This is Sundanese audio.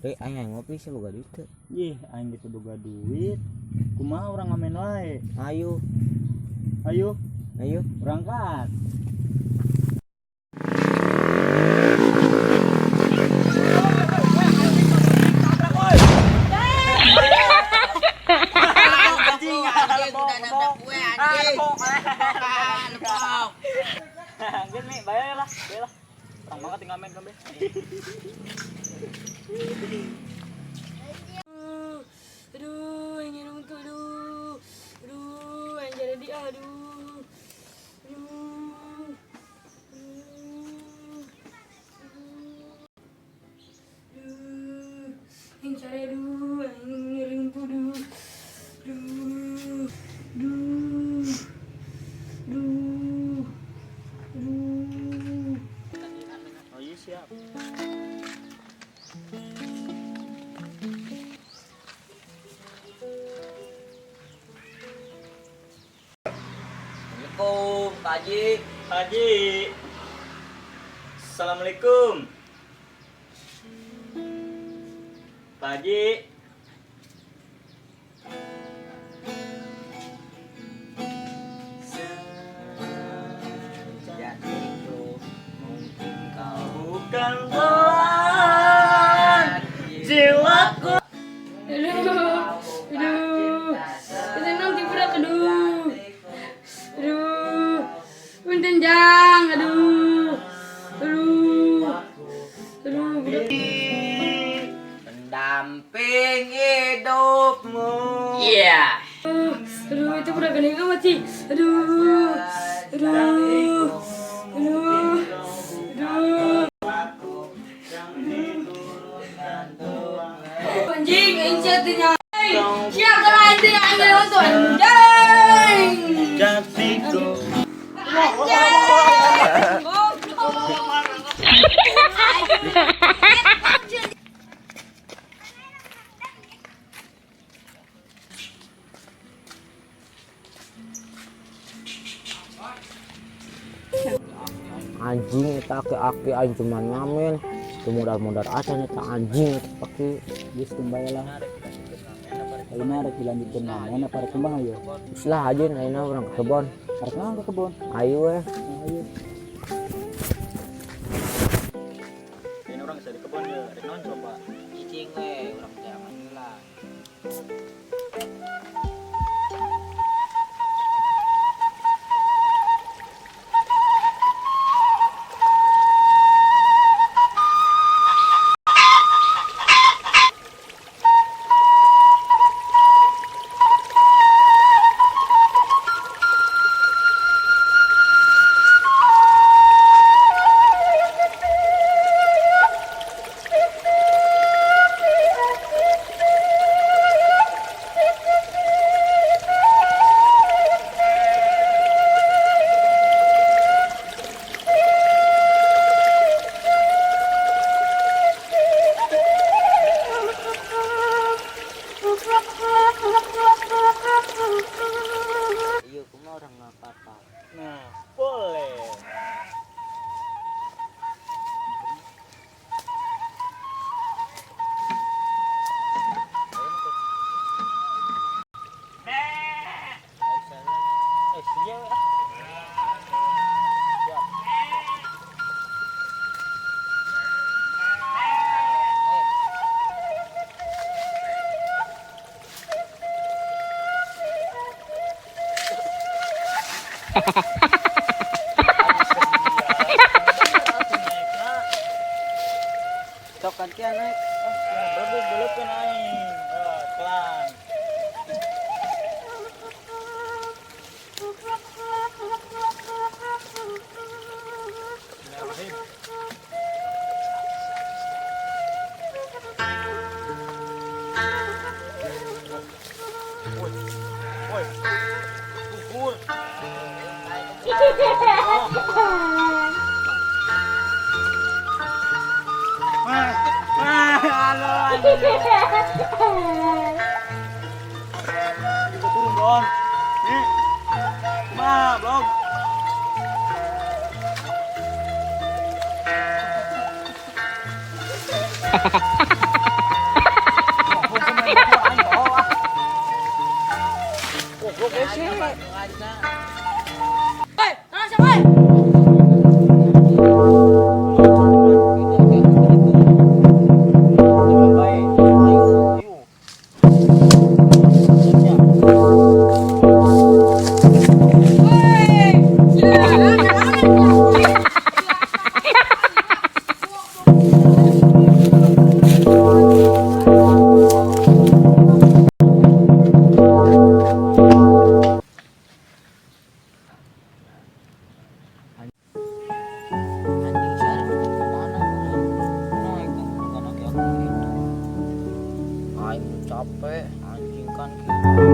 Eh, aing ngopi sih boga duit teu. Ih, aing gitu boga duit. Kumaha urang ngamen wae? Ayo, Ayo, ayo. berangkat. Anjing, udah nabrak gue anjing. Lepok. Anjir nih, bayar lah, bayar lah. Urang banget tinggal main kabeh. Aduh, yang nyerang tuh, aduh. Aduh, yang jadi aduh. Aduh. Aduh. Aduh. Yang cari aduh, yang nyerang tuh, aduh. Aduh. Aduh. Aduh. Aduh. Oh iya siap. Assalamualaikum, Pak Haji. Pak Haji. Assalamualaikum. Pak Haji. Sejatiku mungkin kau Bukan pelan jiwaku. Aduh, aduh, itu nanti budak, aduh, aduh, punten jang, aduh, aduh, aduh, budak. Pendamping hidupmu. Iya. Aduh, aduh, itu budak gede amat sih, aduh, aduh, aduh, aduh. Anjing, aing nya. Siapa lah anjing anjing itu anjing. Jatiku. Anjing. Goblok. Anjing eta aki-aki aing cuma ngamen. Teu modal-modal acan eta anjing eta aki. Geus kembali lah. Kalau mah rek dilanjutkeun ngamen apa rek kumaha yo? Geus lah aja ayeuna urang ke kebon. Rek naon ke kebon? Ayo we. Ayo. Ini orang bisa di kebon ya, rek naon coba. Cicing we urang jangan heula. Iya, kumaha urang ngapapa. Nah, boleh. Eh, sia we, ah. Siap. Sok gantian naik. Bagus beleukeun aing. Eh, kelan. Bismillahirrahmanirrahim. Woi, woi, gugur. Wah, wah, halo, anjing. Kita turun, Bon. Nih. Mah, blog. Hei, tangan siapa? Hei? Hei, siapa? Anjing si Arif itu kemana? Naik bukan lagi aku itu. Aing capek, anjing kan gitu.